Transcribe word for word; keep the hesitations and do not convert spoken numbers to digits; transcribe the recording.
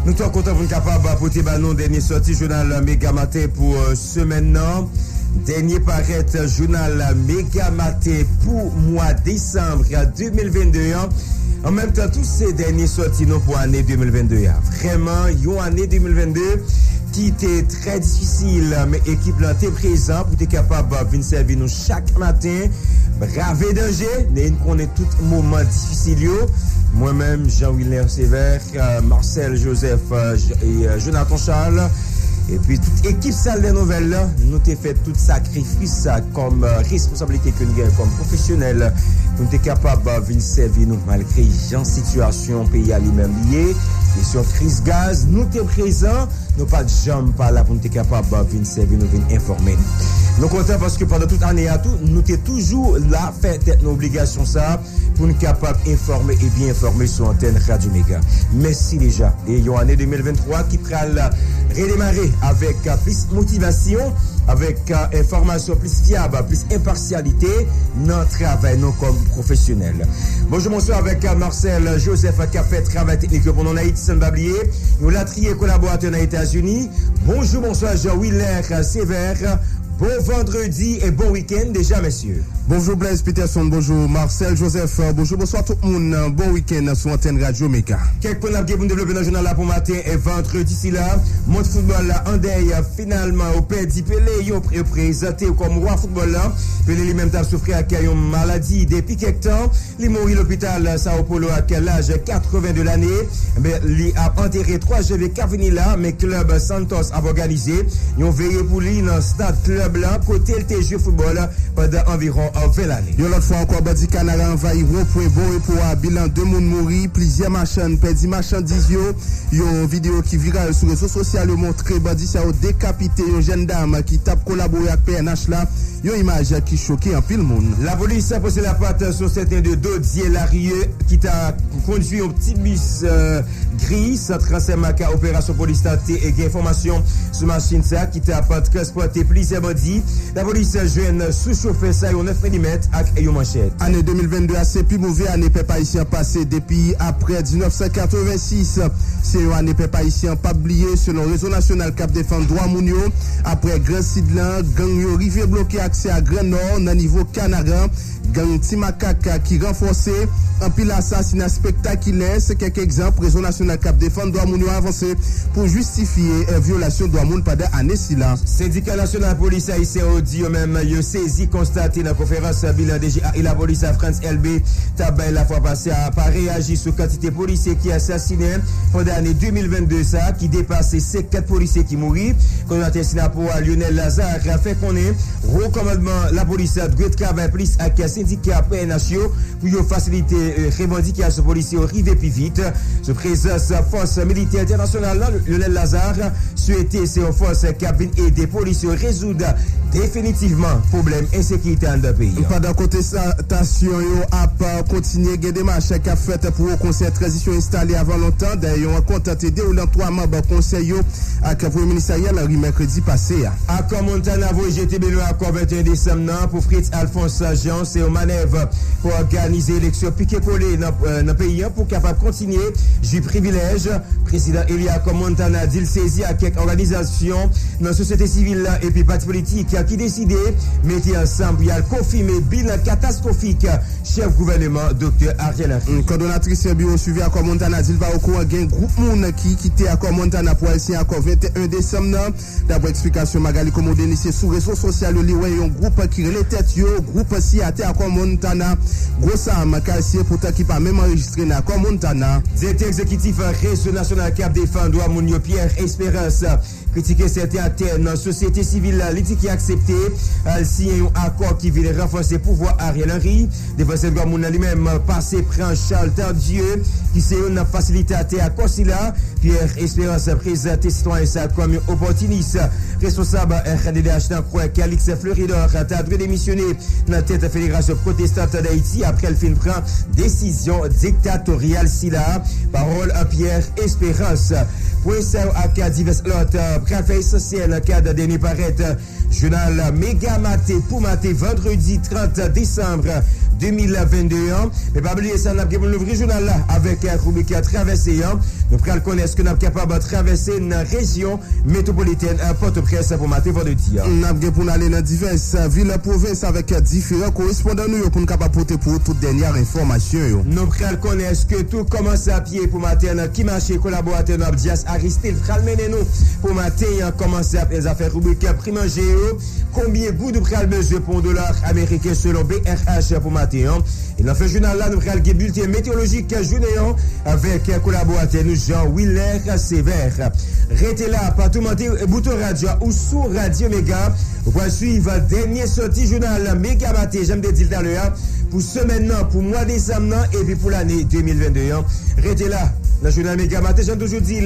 Nou twò kontan pou n kapab pote ba nou dènye sòti jounal Mega Maten pou, euh, semèn nan. Dènye parèt jounal Mega Maten pou mwa desanm de mil vennde an. An menm tan tou, se dènye sòti nou pou ane de mil vennde a. Vrèman, yon ane de mil vennde ki te trè difisil, men ekip lan te prezan pou te kapab vin sèvi nou chak maten, brave danje, e n konnen tout moman difisil yo. Mwen menm, Jean Wilner Sévère, euh, Marcel Joseph, euh, J-, e, euh, Jonathan Charles, epi tout ekip Sal dè Nouvèl la, nou te fè tout sakrifis sa kòm, euh, responsablite ke n gen kòm pwofesyonèl pou n te kapab, euh, vin sèvi nou malgre jan sitiyasyon peyi a li menm li ye. Kesyon kriz gaz, nou te prezan, nou pa t janm pa la pou n te kapab, euh, vin sèvi nou, vin enfòme nou. Nou kontan paske pandan tout ane a tou, nou te toujou la fè tèt nou obligasyon sa pou n kapab enfòme e byen enfòme sou antèn Radyo Mega. Mèsi deja. E yon ane de mil venntwa ki pral redemare avèk plis motivasyon, avèk enfòmasyon plis fyab, plis enpasyalite nan travay nou kòm pwofesyonèl. Bonjou, bonswa avèk Marcel Joseph k ap fè travay teknik yo pou nou nan Ayiti, san n pa bliye yon latriye kolaboratè nan Etazini. Bonjou, bonswa Jean Willer Sévère. Bon vandredi e bon wikenn deja, mesye. Bonjou Blaise Peterson, bonjou Marcel Joseph, bonjou, bonswa tout moun, bon wikenn sou antèn Radyo Mega. Kèk pwen n ap gen pou n devlope nan jounal la pou maten e vandredi sila. Mond foutbòl la andèy, finalman, yo pèdi Pele, yo pre-, prezante kòm wa foutbòl la. Pele li menm t ap soufri ak yon maladi depi kèk tan. Li mouri lopital Sao Paulo ak laj katreven de lane. Men li ap antere twa janvye k ap vini la, men klèb Santos ap òganize yon veye pou li nan stad klèb la, kote l te jwe foutbòl pandan anviwon ven lane. Yon lòt fwa ankò, bandi Kanara anvayi wonpwen Bon Repo a, bilan de moun mouri, plizyè machann pèdi machandiz yo. Yon videyo ki viral sou rezo sosyal yo montre bandi sa yo dekapite yon jèn dam ki t ap kolabore ak P N H la. Yon imaj ki choke anpil moun. Lapolis pouse lapat sou sèten de Dodye Lariye ki ta kondui yon ti bis, euh, gri. Sant ransèyman ak operasyon polis la te gen enfòmasyon sou machin sa ki t ap transpòte plizyè bandi. Lapolis jwenn sou chofè sa yon nèf milimèt ak yon manchèt. Ane de mil vennde a se pi move ane pèp ayisyen an pase depi aprè diznèf san katrevensis. Se yon ane pèp ayisyen an p ap bliye, selon Rezo Nasyonal k ap defann dwa moun yo. Aprè Gran Sid lan, gang yo rive bloke aksè a Gran Nò nan nivo Kanaran. Gang Ti Makak ki ranfòse, anpil asasina spektakilè, se kèk egzanp Rezo Nasyonal k ap defann dwa moun yo avanse pou jistifye, eh, vyolasyon dwa moun pandan ane sila. Sendika Nasyonal Polis Ayisyen yo di yo menm yo sezi konstate nan konferans bilan D G A e lapolis la Frantz Elbé t ap bay lafwa pase a pa reyaji sou kantite polisye ki asasinen pandan ane de mil vennde sa, ki depase senkant polisye ki mouri. Kòdonatè Synapoha Lionel Lazarre fè konnen wo kòmandman lapolis la dwe travay plis ak sendika P N H yo pou yo fasilite, eh, revandikasyon polisye yo rive pi vit. Sou prezans fòs militè entènasyonal la, Lionel Lazarre swete se yon fòs k ap vin ede polis yo rezoud definitivman pwoblèm ensekirite anndan peyi a. Pandan kontestasyon yo ap kontinye, gen demach k ap fèt pou yon konsèy tranzisyon enstale avan lontan. Dayè, yon rankont te dewoule ant twa manm konsèy yo ak Premye Minis Ariel Henry mèkredi pase a. Akò Montana voye jete bèlon akò venteyen desanm nan pou Fritz Alphonse Jean, se yon manèv pou òganize eleksyon pike kole nan, eh, nan peyi an pou kapab kontinye jwi privilèj. Prezidan eli Akò Montana di l sezi ak kèk òganizasyon nan sosyete sivil la epi pati politik ki deside mete ansanm pou y al konfime bilan katastwofik chèf gouvèneman, Doktè Ariel Henry. Kòdonatris biwo swivi Akò Montana di l pa okouran gen gwoup moun ki kite Akò Montana pou al siyen akò venteyen desanm nan. Daprè eksplikasyon Magalie Commodény, se sou rezo sosyal yo li wè yon gwoup ki rele tèt yo gwoup siyatè Akò Montana, gwo zam k al siyen poutan ki pa menm anrejistre nan Akò Montana. Direktè egzekitif Rezo Nasyonal k ap defann dwa moun yo, Pierre Espérance, kritike sèten aktè nan sosyete sivil la, li di ki aksepte al siyen yon akò ki vin ranfòse pouvwa Ariel Henry. Defansè dwa moun nan li menm pase pran Charles Tardieu, ki se youn nan fasilitatè akò sila. Pierre Espérance prezante sitwayen sa kòm yon opòtinis. Responsab R N D D H lan kwè Calixte Fleuridor ta dwe demisyone nan tèt Federasyon Pwotestan Dayiti aprè l fin pran desizyon diktatoryal sila. Pawòl Pierre Espérance. Pwen sa yo ak divès lòt pral fè esansyèl nan kad dènye parèt jounal Mega Maten pou maten vandredi trant desanm de mil vennde an. Men pa bliye sa, n ap gen pou n louvri jounal la avèk, eh, ribrik, eh, travèse an. Nou pral konnen èske n ap kapab travèse nan rejyon metwopolitèn, eh, Pòtoprens pou maten vandredi an. N ap gen pou n ale nan divès, eh, vil pwovens avèk, eh, diferan korespondan nou yo pou n kapab pote pou ou tout dènye enfòmasyon yo. Nou pral konnen èske tou kòmanse ap ye pou maten an, ki mache kolaboratè nou Abdias Aristide pral mennen nou pou maten an, kòmanse ap zafè ribrik pri manje yo. Konbyen goud ou pral bezwen pou yon dola ameriken selon B R H pou maten an? E nan fen jounal la, nou pral gen bilten meteyolojik jounen an avèk kolaboratè nou Jean Willer Sévère. Rete la, pa toumente bouton radyo ou sou Radyo Mega. Ou pral swiv dènye sòti jounal Mega Maten, jan m te di l talè a, pou semèn nan, pou mwa desanm nan, epi pou lane de mil vennde an. Rete la, nan jounal Mega Maten, jan m toujou di,